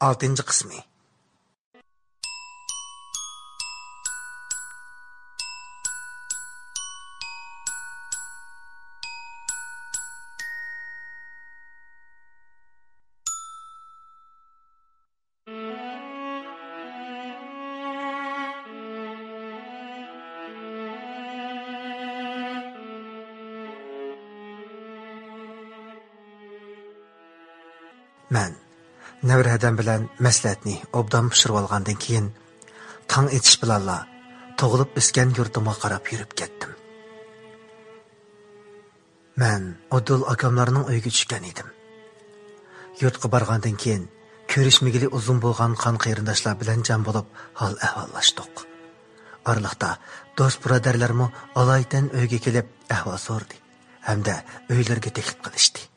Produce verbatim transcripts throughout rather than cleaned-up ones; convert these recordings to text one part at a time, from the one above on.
ئالتىنچى قىسمى. مەن نەۋرە ھەدەم بىلەن مەسلىھەتنى ئوبدان پىشۇرۇۋالغاندىن كېيىن، تاڭ ئېتىش بىلەنلا تۇغۇلۇپ ئۆسكەن يۇرتۇمغا قاراپ يۈرۈپ كەتتىم. مەن ئابدۇل ئاكاملارنىڭ ئۆيىگە چۈشكەن ئىدىم. يۇرتقا بارغاندىن كېيىن، كۆرۈشمىگىلى ئۇزۇن بولغان قان قېرىنداشلار بىلەن جەم بولۇپ، ھال ئەھۋاللاشتۇق. ئارىلىقتا دوست بۇرادەرلەرمۇ ئالايىتەن ئۆيگە كېلىپ، ئەھۋال سورىدى ھەمدە ئۆيلىرىگە تەكلىپ قىلىشتى.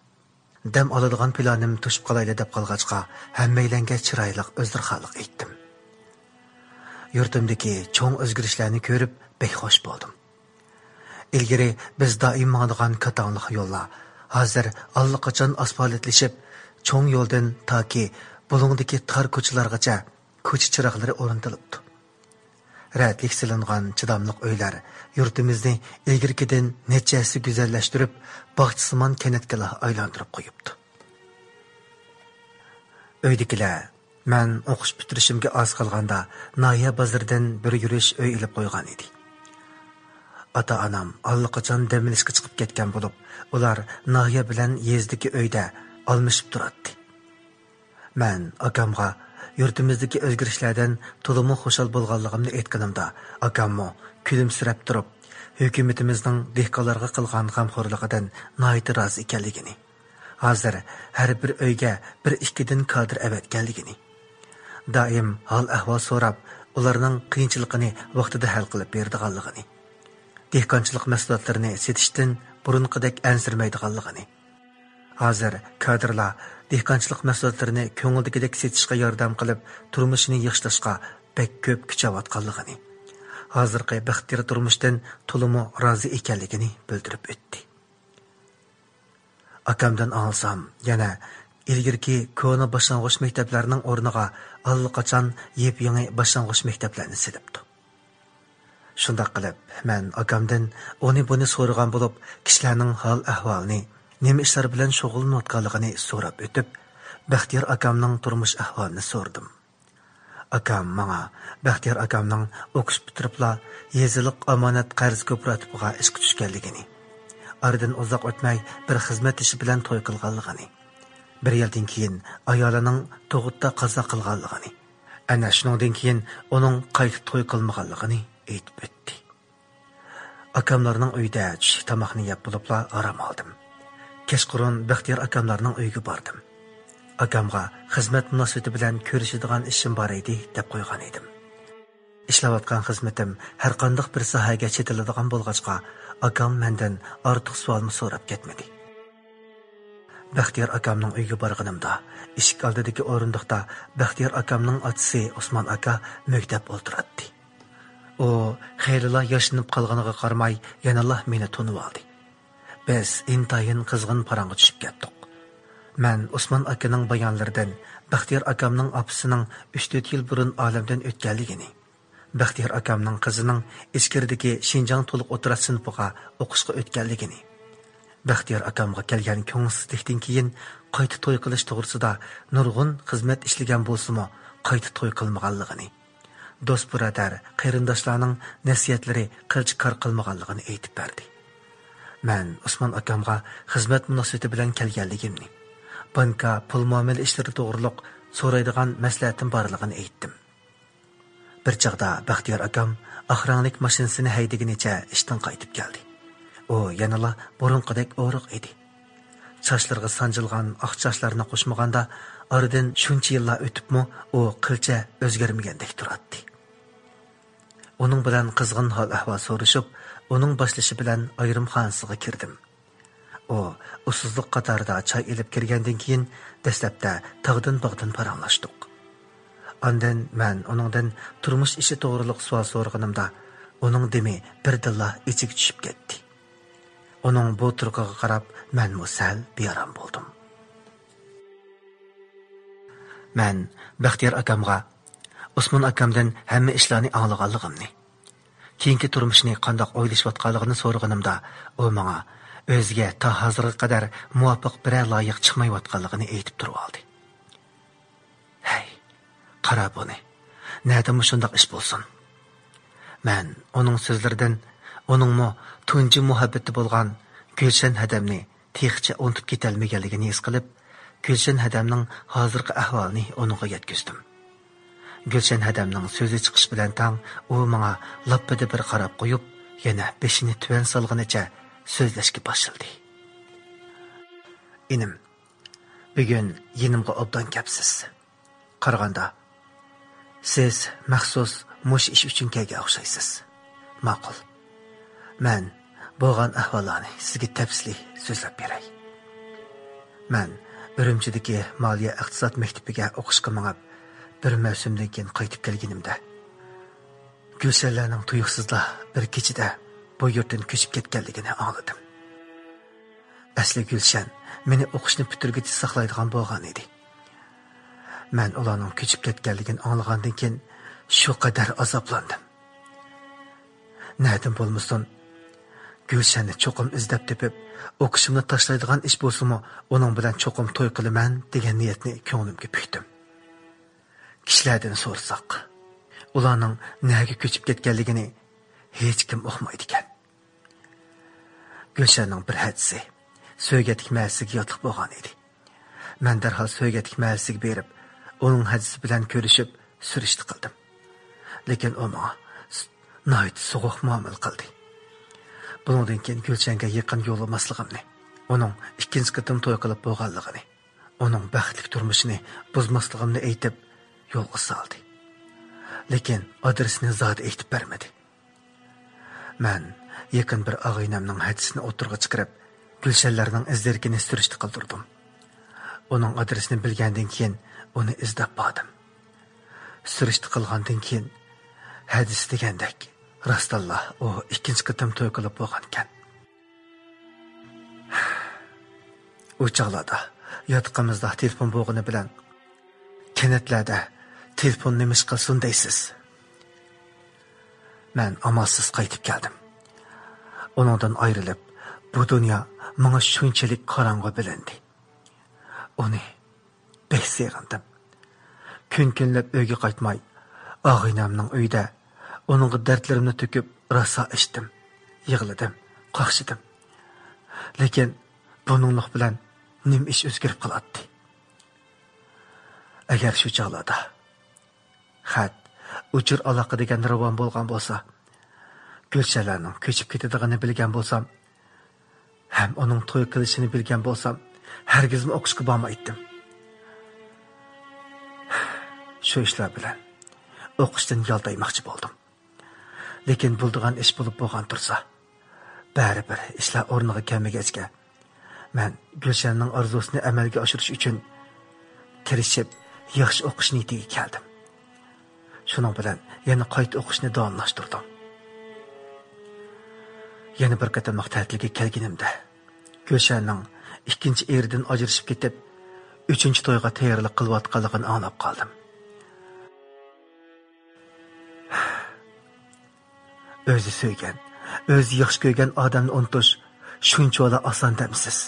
دەم ئالىدىغان پىلانىم توشۇپ قالايلى دەپ قالغاچقا، ھەممەيلەنگە چىرايلىق ئۆزرىخانلىق ئېيتتىم. يۇرتۇمدىكى چوڭ ئۆزگىرىشلەرنى كۆرۈپ، بەك خوش بولدۇم. ئىلگىرى بىز دائىم ماڭىدىغان كاتاڭلىق يوللار ھازىر ئاللىقاچان ئاسفالتلىشىپ، چوڭ يولدىن تاكى بۇلۇڭدىكى تار كوچىلارغىچە كوچا چىراغلىرى ئورنىتىلىپتۇ. رەتلىك سېلىنغان چىداملىق ئۆيلەر يۇرتىمىزنى ئىلگىرىكىدىن نەچچە ھەسسە گۈزەللەشتۈرۈپ، باغچىسىمان كەنتكىلا ئايلاندۇرۇپ قويۇپتۇ. ئۆيدىكىلەر مەن ئوقۇش پۈتتۈرۈشۈمگە ئاز قالغاندا ناھىيە بازىرىدىن بىر يۈرۈش ئۆي ئېلىپ قويغان ئىدى. ئاتا-ئانام ئاللىقاچان دەم ئېلىشقا چىقىپ كەتكەن بولۇپ، ئۇلار ناھىيە بىلەن يېزىدىكى ئۆيدە ئالمىشىپ تۇراتتى. مەن ئاكامغا يۇرتىمىزدىكى ئۆزگىرىشلەردىن تولىمۇ خۇشال بولغانلىقىمنى ئېيتقىنىمدا، ئاكاممۇ كۈلۈمسىرەپ تۇرۇپ، ھۆكۈمىتىمىزنىڭ دېھقانلارغا قىلغان غەمخورلۇقىدىن ناھايىتى رازى ئىكەنلىكىنى، ھازىر ھەر بىر ئۆيگە بىر ئىككىدىن كادىر ئەۋەتكەنلىكىنى، دائىم ھال-ئەھۋال سوراپ، ئۇلارنىڭ قىيىنچىلىقىنى ۋاقتىدا ھەل قىلىپ بېرىدىغانلىقىنى، دېھقانچىلىق مەھسۇلاتلىرىنى سېتىشتىن بۇرۇنقىدەك ئەنسىرىمەيدىغانلىقىنى، ھازىر كادىرلار دېھقانچىلىق مەھسۇلاتلىرىنى كۆڭۈلدىكىدەك سېتىشقا ياردەم قىلىپ، تۇرمۇشىنى ياخشىلاشقا بەك كۆپ كۈچەۋاتقانلىقىنى، ھازىرقى بەختىيار تۇرمۇشتىن تولىمۇ رازى ئىكەنلىكىنى بىلدۈرۈپ ئۆتتى. ئاكامدىن ئاڭلىسام، يەنە ئىلگىرىكى كونا باشلانغۇچ مەكتەپلەرنىڭ ئورنىغا ئاللىقاچان يېپيېڭى باشلانغۇچ مەكتەپلەرنى سېلىپتۇ. شۇنداق قىلىپ، مەن ئاكامدىن ئۇنى بۇنى سورىغان بولۇپ، كىشىلەرنىڭ ھال ئەھۋالىنى، نېمە ئىشلار بىلەن شۇغۇللىنىۋاتقانلىقىنى سوراپ ئۆتۈپ، بەختىيار ئاكامنىڭ تۇرمۇش ئەھۋالىنى سورىدىم. ئاكام ماڭا بەختىيار ئاكامنىڭ ئوقۇش پۈتتۈرۈپلا يېزىلىق ئامانەت قەرز كوپىراتىپىغا ئىشقا چۈشكەنلىكىنى، ئارىدىن ئۇزاق ئۆتمەي بىر خىزمەتدىشى بىلەن توي قىلغانلىقىنى، بىر يىلدىن كېيىن ئايالىنىڭ تۇغۇتتا قازا قىلغانلىقىنى، ئەنە شۇنىڭدىن كېيىن ئۇنىڭ قايتا توي قىلمىغانلىقىنى ئېيتىپ ئۆتتى. ئاكاملارنىڭ ئۆيىدە چۈشلۈك تاماقنى يەپ بولۇپلا ئارام ئالدىم. كەچقۇرۇن بەختىيار ئاكاملارنىڭ ئۆيىگە باردىم. ئاكامغا خىزمەت مۇناسىۋىتى بىلەن كۆرۈشىدىغان ئىشىم بار ئىدى، دەپ قويغان ئىدىم. ئىشلەۋاتقان خىزمىتىم ھەرقانداق بىر ساھەگە چېتىلىدىغان بولغاچقا، ئاكام مەندىن ئارتۇق سوئالمۇ سوراپ كەتمىدى. بەختىيار ئاكامنىڭ ئۆيىگە بارغىنىمدا، ئىشىك ئالدىدىكى ئورۇندۇقتا بەختىيار ئاكامنىڭ ئاتىسى ئوسمان ئاكا مۈگدەپ ئولتۇراتتى. ئۇ خېلىلا ياشىنىپ قالغىنىغا قارىماي، يەنىلا مېنى تونۇۋالدى. بىز ئىنتايىن قىزغىن پاراڭغا چۈشۈپ كەتتۇق. مەن ئوسمان ئاكىنىڭ بايانلىرىدىن بەختىيار ئاكامنىڭ ئاپىسىنىڭ ئۈچ تۆت يىل بۇرۇن ئالەمدىن ئۆتكەنلىكىنى، بەختىيار ئاكامنىڭ قىزىنىڭ ئىچكىرىدىكى شىنجاڭ تولۇق ئوتتۇرا سىنىپىغا ئوقۇشقا ئۆتكەنلىكىنى، بەختىيار ئاكامغا كەلگەن كۆڭۈلسىزلىكتىن كېيىن قايتا توي قىلىش توغرىسىدا نۇرغۇن خىزمەت ئىشلىگەن بولسىمۇ، قايتا توي قىلمىغانلىقىنى، دوست-بۇرادەر، قېرىنداشلارنىڭ نەسىھەتلىرى قىلچە كار قىلمىغانلىقىنى ئېيتىپ بەردى. مەن ئوسمان ئاكامغا خىزمەت مۇناسىۋىتى بىلەن كەلگەنلىكىمنى، بانكا پۇل مۇئامىلە ئىشلىرى توغرۇلۇق سورايدىغان مەسلىھەتىم بارلىقىنى ئېيتتىم. بىر چاغدا بەختىيار ئاكام ئاق رەڭلىك ماشىنىسىنى ھەيدىگىنىچە ئىشتىن قايتىپ كەلدى. ئۇ يەنىلا بۇرۇنقىدەك ئورۇق ئىدى. چاچلىرىغا سانجىلغان ئاق چاچلارنى قوشمىغاندا، ئارىدىن شۇنچە يىللار ئۆتۈپمۇ ئۇ قىلچە ئۆزگەرمىگەندەك تۇراتتى. ئۇنىڭ بىلەن قىزغىن ھال-ئەھۋال سورىشىپ، ئۇنىڭ باشلىشى بىلەن ئايرىم خانىسىغا كىردىم. ئۇ ئۇسسۇزلۇق قاتارىدا چاي ئېلىپ كىرگەندىن كېيىن، دەسلەپتە تاغدىن-باغدىن پاراڭلاشتۇق. ئاندىن مەن ئۇنىڭدىن تۇرمۇش ئىشى توغرۇلۇق سوئال سورىغىنىمدا، ئۇنىڭ دېمى بىردىنلا ئىچىگە چۈشۈپ كەتتى. ئۇنىڭ بۇ تۇرقىغا قاراپ، مەنمۇ سەل بىئارام بولدۇم. مەن بەختىيار ئاكامغا ئوسمان ئاكامدىن ھەممە ئىشلارنى ئاڭلىغانلىقىمنى، كېيىنكى تۇرمۇشىنى قانداق ئويلىشىۋاتقانلىقىنى سورىغىنىمدا، ئۇ ماڭا ئۆزىگە تا ھازىرغا قەدەر مۇۋاپىق بىرەر لايىق چىقمايۋاتقانلىقىنى ئېيتىپ تۇرۇۋالدى. ھەي، قارا بۇنى، نەدە مۇشۇنداق ئىش بولسۇن؟ مەن ئۇنىڭ سۆزلىرىدىن ئۇنىڭمۇ تۇنجى مۇھەببىتى بولغان گۈلشەن ھەدەمنى تېخىچە ئۇنتۇپ كېتەلمىگەنلىكىنى ھېس قىلىپ، گۈلشەن ھەدەمنىڭ ھازىرقى ئەھۋالىنى ئۇنىڭغا يەتكۈزدۈم. گۈلشەن ھەدەمنىڭ سۆزى چىقىش بىلەن تەڭ ئۇ ماڭا لاپپىدە بىر قاراپ قويۇپ، يەنە بېشىنى تۆۋەن سالغىنىچە سۆزلەشكە باشلىدى. ئىنىم، بۈگۈن يېنىمغا ئوبدان كەپسىز. قارىغاندا، سىز مەخسۇس مۇشۇ ئىش ئۈچۈن كەلگەن ئوخشايسىز. ماقۇل. مەن بولغان ئەھۋاللارنى سىزگە تەپسىلىي سۆزلەپ بېرەي. مەن ئۈرۈمچىدىكى مالىيە ئىقتىساد مەكتىپىگە ئوقۇشقا مېڭىپ، بىر مەۋسۇمدىن كېيىن قايتىپ كەلگىنىمدە، گۈلشەنلەرنىڭ تۇيۇقسىزلا بىر كېچىدە بۇ يۇرتتىن كۆچۈپ كەتكەنلىكىنى ئاڭلىدىم. ئەسلى گۈلشەن مېنى ئوقۇشنى پۈتتۈرگۈچە ساقلايدىغان بولغان ئىدى. مەن ئۇلارنىڭ كۆچۈپ كەتكەنلىكىنى ئاڭلىغاندىن كېيىن شۇ قەدەر ئازابلاندىم. نەدىن بولمىسۇن، گۈلشەننى چوقۇم ئىزدەپ تېپىپ، ئوقۇشۇمنى تاشلايدىغان ئىش بولسىمۇ، ئۇنىڭ بىلەن چوقۇم توي قىلىمەن دېگەن نىيەتنى كۆڭلۈمگە پۈكتۈم. كىشىلەردىن سورىساق، ئۇلارنىڭ نەگە كۆچۈپ كەتكەنلىكىنى ھېچكىم ئۇقمايدىكەن. گۈلشەننىڭ بىر ھەدىسى سۆگەتلىك مەھەللىسىگە ياتلىق بولغان ئىدى. مەن دەرھال سۆگەتلىك مەھەللىسىگە بېرىپ، ئۇنىڭ ھەدىسى بىلەن كۆرۈشۈپ، سۈرۈشتە قىلدىم. لېكىن ئۇ ماڭا س-، ناھايىتى سوغۇق مۇئامىلە قىلدى. بۇنىڭدىن كېيىن گۈلشەنگە يېقىن يولىماسلىقىمنى، ئۇنىڭ ئىككىنچى قېتىم توي قىلىپ بولغانلىقىنى، ئۇنىڭ بەختلىك تۇرمۇشىنى بۇزماسلىقىمنى ئېيتىپ، يولغا سالدى. لېكىن ئادرېسىنى زادى ئېيتىپ بەرمىدى. مەن يېقىن بىر ئاغىنەمنىڭ ھەدىسىنى ئوتتۇرىغا چىقىرىپ، گۈلشەنلەرنىڭ ئىز-دېرىكىنى سۈرۈشتە قىلدۇردۇم. ئۇنىڭ ئادرېسىنى بىلگەندىن كېيىن، ئۇنى ئىزدەپ باردىم. سۈرۈشتە قىلغاندىن كېيىن، ھەدىسى دېگەندەك، راستتىنلا ئۇ ئىككىنچى قېتىم توي قىلىپ بولغانىكەن. ئۇ چاغلاردا ياتىقىمىزدا تېلېفون بولغىنى بىلەن، كەنتلەردە تېلېفون نېمىش قىلسۇن دەيسىز؟ مەن ئامالسىز قايتىپ كەلدىم. ئۇنىڭدىن ئايرىلىپ، بۇ دۇنيا ماڭا شۇنچىلىك قاراڭغۇ بىلىندى. ئۇنى بەك سېغىندىم. كۈن-كۈنلەپ ئۆيگە قايتماي، ئاغىنەمنىڭ ئۆيىدە ئۇنىڭغا دەردلىرىمنى تۆكۈپ، راسا ئىچتىم، يىغلىدىم، قاقشىدىم. لېكىن بۇنىڭلىق بىلەن نېمە ئىش ئۆزگىرىپ قالاتتى؟ ئەگەر شۇ چاغلاردا خەت، ئۇچۇر ئالاقە دېگەن راۋان بولغان بولسا، گۈلشەنلەرنىڭ كۆچۈپ كېتىدىغىنىنى بىلگەن بولسام، ھەم ئۇنىڭ توي قىلىشىنى بىلگەن بولسام، ھەرگىزمۇ ئوقۇشقا بارمايتتىم. شۇ ئىشلار بىلەن ئوقۇشتىن يالتايماقچى بولدۇم. لېكىن بولىدىغان ئىش بولۇپ بولغان تۇرسا، بەرىبىر ئىشلار ئورنىغا كەلمىگەچكە، مەن گۈلشەننىڭ ئارزۇسىنى ئەمەلگە ئاشۇرۇش ئۈچۈن تىرىشىپ، ياخشى ئوقۇش نىيىتىگە كەلدىم. شۇنىڭ بىلەن يەنە قايتا ئوقۇشنى داۋاملاشتۇردۇم. يەنە بىر قېتىملىق تەتىلگە كەلگىنىمدە، گۈلشەننىڭ ئىككىنچى ئېرىدىن ئاجرىشىپ كېتىپ، ئۈچىنچى تويغا تەييارلىق قىلىۋاتقانلىقىنى ئاڭلاپ قالدىم. ئۆزى سۆيگەن، ئۆزى ياخشى كۆرگەن ئادەمنى ئۇنتۇش شۇنچىۋالا ئاسان دەمسىز؟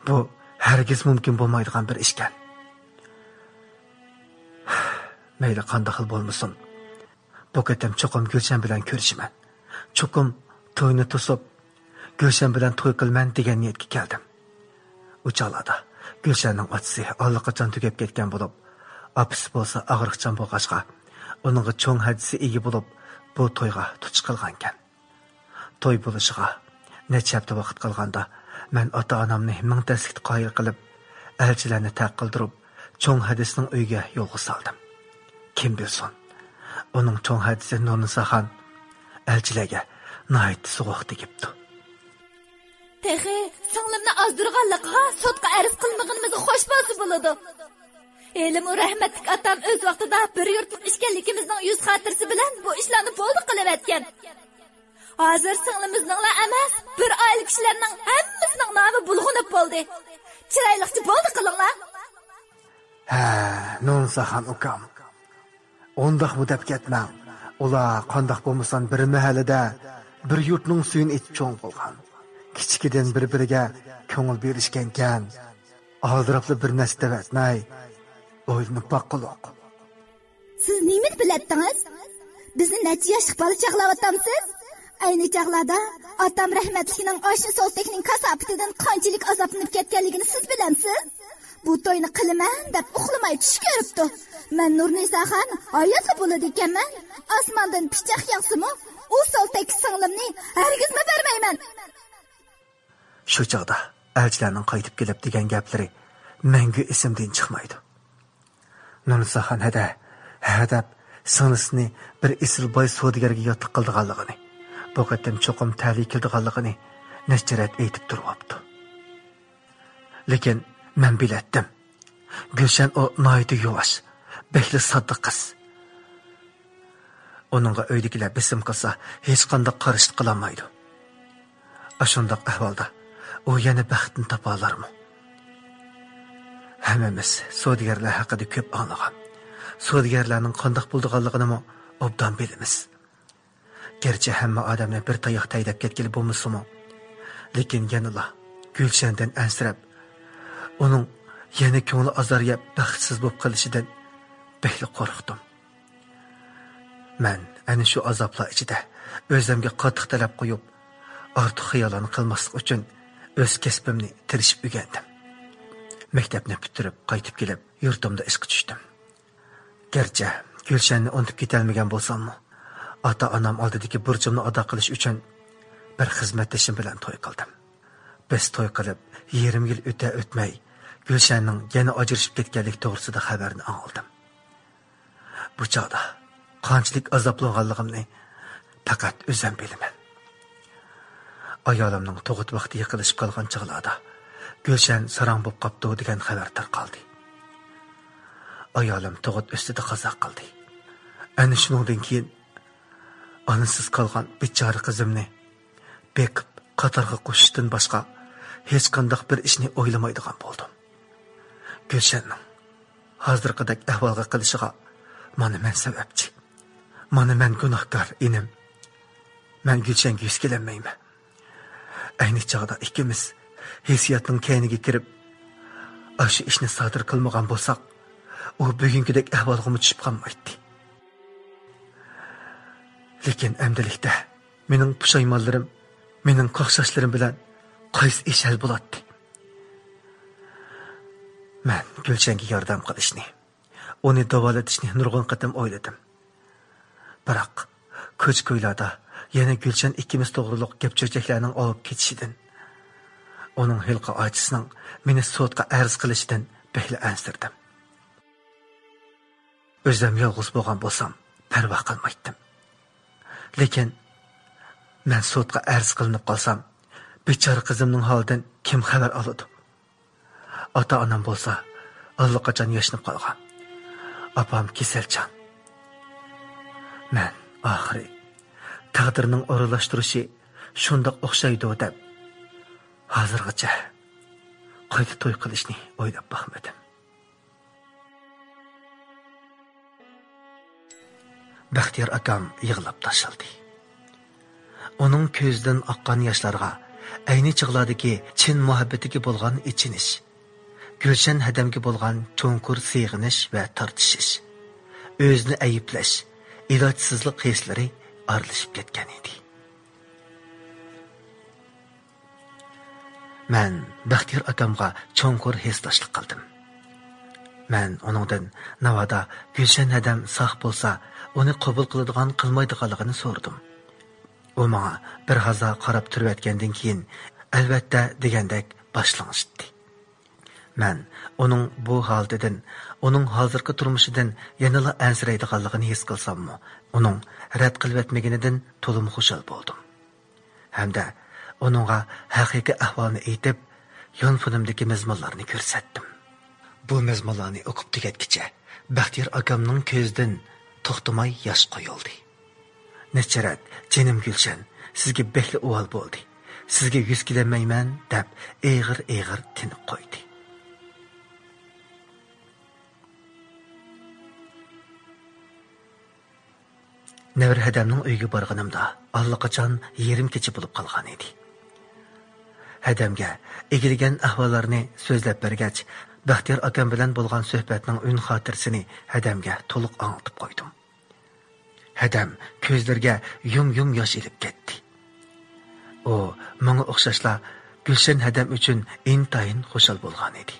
بۇ ھەرگىز مۇمكىن بولمايدىغان بىر ئىشكەن. مەيلى قانداق خىل بولمىسۇن، بۇ قېتىم چوقۇم گۈلشەن بىلەن كۆرۈشىمەن. چوقۇم توينى توسۇپ، گۈلشەن بىلەن توي قىلىمەن دېگەن نىيەتكە كەلدىم. ئۇ چاغلاردا گۈلشەننىڭ ئاتىسى ئاللىقاچان تۈگەپ كەتكەن بولۇپ، ئاپىسى بولسا ئاغرىقچان بولغاچقا، ئۇنىڭغا چوڭ ھەدىسى ئىگە بولۇپ، بۇ تويغا تۇتۇش قىلغانىكەن. توي بولۇشىغا نەچچە ھەپتە ۋاقىت قالغاندا، مەن ئاتا-ئانامنى مىڭ تەسلىكتە قايىل قىلىپ، ئەلچىلەرنى تەق قىلدۇرۇپ، چوڭ ھەدىسىنىڭ ئۆيىگە يولغا سالدىم. كىم بىلسۇن، ئۇنىڭ چوڭ ھەدىسى نۇرنىساخان ئەلچىلەرگە ناھايىتى سوغۇق تېگىپتۇ. تېخى سىڭلىمنى ئازدۇرغانلىقىغا سوتقا ئەرز قىلمىغىنىمىزغا خوش بولسا بولىدۇ. ھېلىمۇ رەھمەتلىك ئاتام ئۆز ۋاقتىدا بىر يۇرتلۇق ئىكەنلىكىمىزنىڭ يۈز خاتىرىسى بىلەن بۇ ئىشلارنى بولدى قىلىۋەتكەن. ھازىر سىڭلىمىزنىڭلا ئەمەس، بىر ئائىلە كىشىلەرنىڭ ھەممىسىنىڭ نامى بۇلغىنىپ بولدى. چىرايلىقچە بولدى قىلىڭلار. ھە، نۇرنىساخان ئۇكام، ئۇنداقمۇ دەپ كەتمەڭ. ئۇلار قانداق بولمىسۇن بىر مەھەللىدە بىر يۇرتنىڭ سۈيىنى ئېچىپ چوڭ بولغان. كىچىكىدىن بىر-بىرىگە كۆڭۈل بېرىشكەنكەن. ئالدىراپلا بىر نەرسە دەۋەتمەي، ئويلىنىپ باققۇلۇق. سىز نېمىنى بىلەتتىڭىز؟ بىزنى نەچچە ياشلىق بالا چاغلاۋاتامسىز؟ ئەينى چاغلاردا ئاتام رەھمەتلىكنىڭ ئاشۇ سولتەكنىڭ كاساپىتىدىن قانچىلىك ئازابلىنىپ كەتكەنلىكىنى سىز بىلەمسىز؟ بۇ توينى قىلىمەن دەپ ئۇخلىماي چۈش كۆرۈپتۇ. مەن نۇرنىساخان ھاياتلا بولىدىكەنمەن، ئاسماندىن پىچاق ياغسىمۇ، ئۇ سولتەككە سىڭلىمنى ھەرگىزمۇ بەرمەيمەن. شۇ چاغدا ئەلچىلەرنىڭ قايتىپ كېلىپ دېگەن گەپلىرى مەڭگۈ ئېسىمدىن چىقمايدۇ. نۇرنىساخان ھەدە، ھە دەپ، سىڭلىسىنى بىر ئېسىل باي سودىگەرگە ياتلىق قىلىدىغانلىقىنى، بۇ قېتىم چوقۇم تەلىيى كېلىدىغانلىقىنى نەچچە رەت ئېيتىپ تۇرۇۋاپتۇ. لېكىن مەن بىلەتتىم. گۈلشەن ئۇ ناھايىتى يۇۋاش، بەكلا ساددا قىز. ئۇنىڭغا ئۆيدىكىلەر بېسىم قىلسا، ھېچقانداق قارشىلىق قىلالمايدۇ. ئاشۇنداق ئەھۋالدا ئۇ يەنە بەختىنى تاپالارمۇ؟ ھەممىمىز سودىگەرلەر ھەققىدە كۆپ ئاڭلىغان، سودىگەرلەرنىڭ قانداق بولىدىغانلىقىنىمۇ ئوبدان بىلىمىز. گەرچە ھەممە ئادەمنى بىر تاياقتا ھەيدەپ كەتكىلى بولمىسىمۇ، لېكىن يەنىلا گۈلشەندىن ئەنسىرەپ، ئۇنىڭ يەنە كۆڭلى ئازار يەپ بەختسىز بولۇپ قېلىشىدىن بەكلا قورقتۇم. مەن ئەنە شۇ ئازابلار ئىچىدە ئۆزۈمگە قاتتىق تەلەپ قويۇپ، ئارتۇق خىياللارنى قىلماسلىق ئۈچۈن ئۆز كەسپىمنى تىرىشىپ ئۆگەندىم. مەكتەپنى پۈتتۈرۈپ قايتىپ كېلىپ، يۇرتۇمدا ئىشقا چۈشتۈم. گەرچە گۈلشەننى ئۇنتۇپ كېتەلمىگەن بولساممۇ، ئاتا-ئانام ئالدىدىكى بۇرچۇمنى ئادا قىلىش ئۈچۈن بىر خىزمەتدىشىم بىلەن توي قىلدىم. بىز توي قىلىپ يېرىم يىل ئۆتە-ئۆتمەي، گۈلشەننىڭ يەنە ئاجرىشىپ كەتكەنلىكى توغرىسىدا خەۋەرنى ئاڭلىدىم. بۇ چاغدا قانچىلىك ئازابلانغانلىقىمنى پەقەت ئۆزۈم بىلىمەن. ئايالىمنىڭ تۇغۇت ۋاقتى يېقىنلىشىپ قالغان چاغلاردا، گۈلشەن ساراڭ بولۇپ قاپتۇ دېگەن خەۋەر تارقالدى. ئايالىم تۇغۇت ئۈستىدە قازا قىلدى. ئەنە شۇنىڭدىن كېيىن ئانىسىز قالغان بىچارە قىزىمنى بېقىپ، قاتارغا قوشۇشتىن باشقا ھېچقانداق بىر ئىشنى ئويلىمايدىغان بولدۇم. گۈلشەننىڭ ھازىرقىدەك ئەھۋالغا قېلىشىغا مانا مەن سەۋەبچى. مانا مەن گۇناھكار، ئىنىم. مەن گۈلشەنگە يۈز كېلەلمەيمەن. ئەينى چاغدا ئىككىمىز ھېسسىياتنىڭ كەينىگە كىرىپ، ئاشۇ ئىشنى سادىر قىلمىغان بولساق، ئۇ بۈگۈنكىدەك ئەھۋالغىمۇ چۈشۈپ قالمايتتى. لېكىن ئەمدىلىكتە مېنىڭ پۇشايمانلىرىم، مېنىڭ قاقشاشلىرىم بىلەن قايسى ئىش ھەل بولاتتى؟ مەن گۈلشەنگە ياردەم قىلىشنى، ئۇنى داۋالىتىشنى نۇرغۇن قېتىم ئويلىدىم. بىراق، كوچا-كويلاردا يەنە گۈلشەن ئىككىمىز توغرۇلۇق گەپ-چۆچەكلەرنىڭ ئاۋۇپ كېتىشىدىن، ئۇنىڭ ھېلىقى ئاچىسىنىڭ مېنى سوتقا ئەرز قىلىشىدىن بەكلا ئەنسىرىدىم. ئۆزۈم يالغۇز بولغان بولسام، پەرۋا قىلمايتتىم. لېكىن مەن سوتقا ئەرز قىلىنىپ قالسام، بىچارە قىزىمنىڭ ھالىدىن كىم خەۋەر ئالىدۇ؟ ئاتا-ئانام بولسا ئاللىقاچان ياشىنىپ قالغان. ئاپام كېسەلچان. مەن ئاخىرى تەقدىرنىڭ ئورۇنلاشتۇرۇشى شۇنداق ئوخشايدۇ دەپ، ھازىرغىچە قايتا توي قىلىشنى ئويلاپ باقمىدىم. بەختىيار ئاكام يىغلاپ تاشلىدى. ئۇنىڭ كۆزىدىن ئاققان ياشلارغا ئەينى چاغلاردىكى چىن مۇھەببىتىگە بولغان ئېچىنىش، گۈلشەن ھەدەمگە بولغان چوڭقۇر سېغىنىش ۋە تارتىشىش، ئۆزىنى ئەيىبلەش، ئىلاجسىزلىق ھېسلىرى ئارىلىشىپ كەتكەن ئىدى. مەن بەختىيار ئاكامغا چوڭقۇر ھېسداشلىق قىلدىم. مەن ئۇنىڭدىن ناۋادا گۈلشەن ھەدەم ساق بولسا، ئۇنى قوبۇل قىلىدىغان قىلمايدىغانلىقىنى سورىدىم. ئۇ ماڭا بىر ھازا قاراپ تۇرۇۋەتكەندىن كېيىن، ئەلۋەتتە دېگەندەك باش لىڭشىتتى. مەن ئۇنىڭ بۇ ھالىتىدىن، ئۇنىڭ ھازىرقى تۇرمۇشىدىن يەنىلا ئەنسىرەيدىغانلىقىنى ھېس قىلساممۇ، ئۇنىڭ رەت قىلىۋەتمىگىنىدىن تولىمۇ خۇشال بولدۇم. ھەمدە ئۇنىڭغا ھەقىقىي ئەھۋالنى ئېيتىپ، يانفونۇمدىكى مەزمۇنلارنى كۆرسەتتىم. بۇ مەزمۇنلارنى ئوقۇپ تۈگەتكىچە، بەختىيار ئاكامنىڭ كۆزىدىن توختىماي ياش قۇيۇلدى. نەچچە رەت «جېنىم گۈلشەن، سىزگە بەكلا ئۇۋال بولدى. سىزگە يۈز كېلەلمەيمەن» دەپ، ئېغىر-ئېغىر تىنىپ قويدى. نەۋرە ھەدەمنىڭ ئۆيىگە بارغىنىمدا، ئاللىقاچان يېرىم كېچە بولۇپ قالغان ئىدى. ھەدەمگە ئىگىلىگەن ئەھۋاللارنى سۆزلەپ بەرگەچ، بەختىيار ئاكام بىلەن بولغان سۆھبەتنىڭ ئۈن خاتىرىسىنى ھەدەمگە تولۇق ئاڭلىتىپ قويدۇم. ھەدەم كۆزلىرىگە يۇم-يۇم ياش ئېلىپ كەتتى. ئۇ ماڭا ئوخشاشلا گۈلشەن ھەدەم ئۈچۈن ئىنتايىن خۇشال بولغان ئىدى.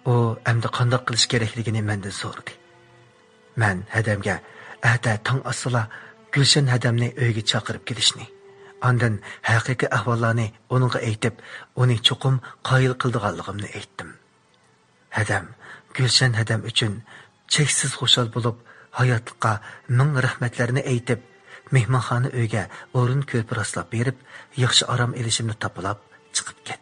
ئۇ ئەمدى قانداق قىلىش كېرەكلىكىنى مەندىن سورىدى. مەن ھەدەمگە ئەتە تاڭ ئاتسىلا گۈلشەن ھەدەمنى ئۆيگە چاقىرىپ كېلىشنى، ئاندىن ھەقىقىي ئەھۋاللارنى ئۇنىڭغا ئېيتىپ، ئۇنى چوقۇم قايىل قىلىدىغانلىقىمنى ئېيتتىم. ھەدەم گۈلشەن ھەدەم ئۈچۈن چەكسىز خۇشال بولۇپ، ھاياتلىققا مىڭ رەھمەتلەرنى ئېيتىپ، مېھمانخانا ئۆيگە ئورۇن كۆرپە راسلاپ بېرىپ، ياخشى ئارام ئېلىشىمنى تاپىلاپ چىقىپ كەتتى.